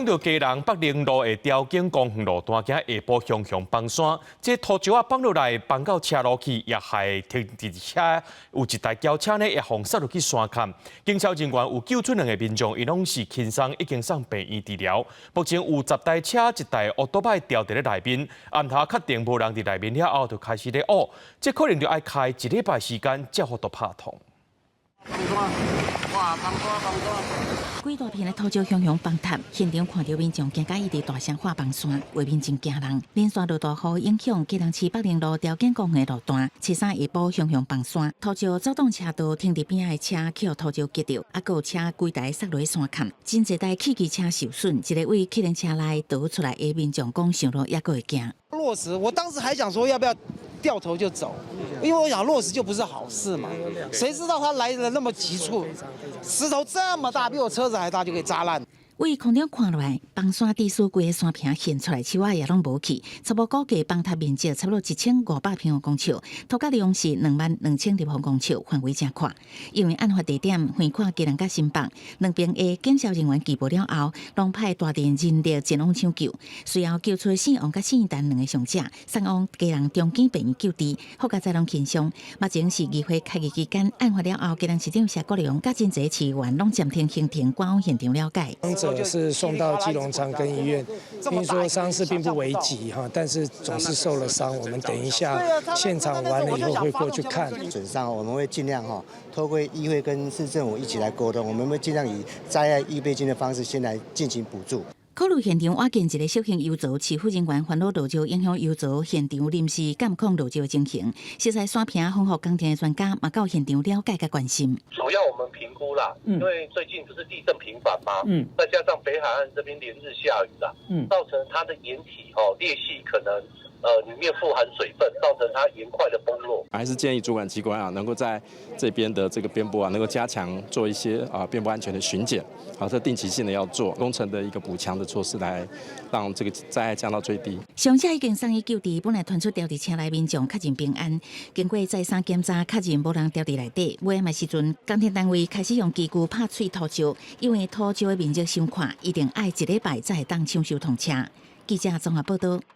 講到基隆北寧路的調景公園路段，今下晡雄雄崩山，這土石仔崩落來，崩到車路去，也害停佇遐有一台轎車呢，也予摔落去山崁。警消人員有救出兩个民眾，𪜶攏是輕傷，已經送病院治療。目前有10台車、一台烏多擺吊佇咧內面，暗頭確定無人佇內面了後，就開始咧挖，這可能就愛開一禮拜時間才予得拍通。哇！崩山崩山！幾大片的土石雄雄崩塌，現場看著民眾驚甲一直大聲喊崩山，畫面真驚人。連續落大雨影響基隆市北寧路調景公園路段，初三下晡雄雄崩山，土石走擋車道，停佇邊仔的車去予土石擊著，啊，閣有車規台摔落山崁，真濟台汽機車受損，一個對客運車內逃出來的民眾講，想著猶閣會驚。落石，我當時還想說要不要掉頭就走，因為我想落石就不是好事嘛。誰知道它來得那麼急促，石頭這麼大，比我車子還大，就給砸爛。對空中看落來，崩山地勢規个山坪現出來，樹仔也攏無去。初步估計崩塌面積差不多1500平方公尺，土角量是22,000立方公尺，範圍誠闊。因為案發地點橫跨基隆佮新北，兩邊的警消人員拘捕了後，攏派大陣人力前往搶救。隨後救出姓王佮姓陳兩个傷者，送往基隆長庚病院救治，好佳哉攏輕傷。目前是議會開議期間，案發了後，基隆市長謝國樑佮真濟市議員攏暫停行程，趕往現場了解。者是送到基隆長庚醫院，聽說傷勢並不危急哈，但是總是受了傷。我們等一下現場完了以後會過去看。損傷，我們會盡量哈，透過議會跟市政府一起來溝通，我們會盡量以災害預備金的方式先來進行補助。考慮現場挖建一个小型油槽，市府人員煩惱落石影響油槽現場臨時監控落石情形。熟悉山坪防護工程的專家嘛到現場了解佮關心。主要我們評估啦，因為最近不是地震頻繁嗎？再加上北海岸這邊連日下雨啦，造成它的岩體吼裂隙可能裡面富含水分，造成它岩塊的崩落。還是建議主管機關啊，能夠在這邊的這個邊坡啊，能夠加強做一些啊邊坡安全的巡檢，好，這定期性的要做工程的一個補強的措施，來讓這個災害降到最低。傷者已經送醫救治，本來傳出牢佇車內民眾確認平安，經過再三檢查，確認無人牢佇內底。尾暗的時陣，工程單位開始用機具拍碎土石，因為土石的面積傷闊，一定愛一禮拜才會當搶修通車。記者綜合報道。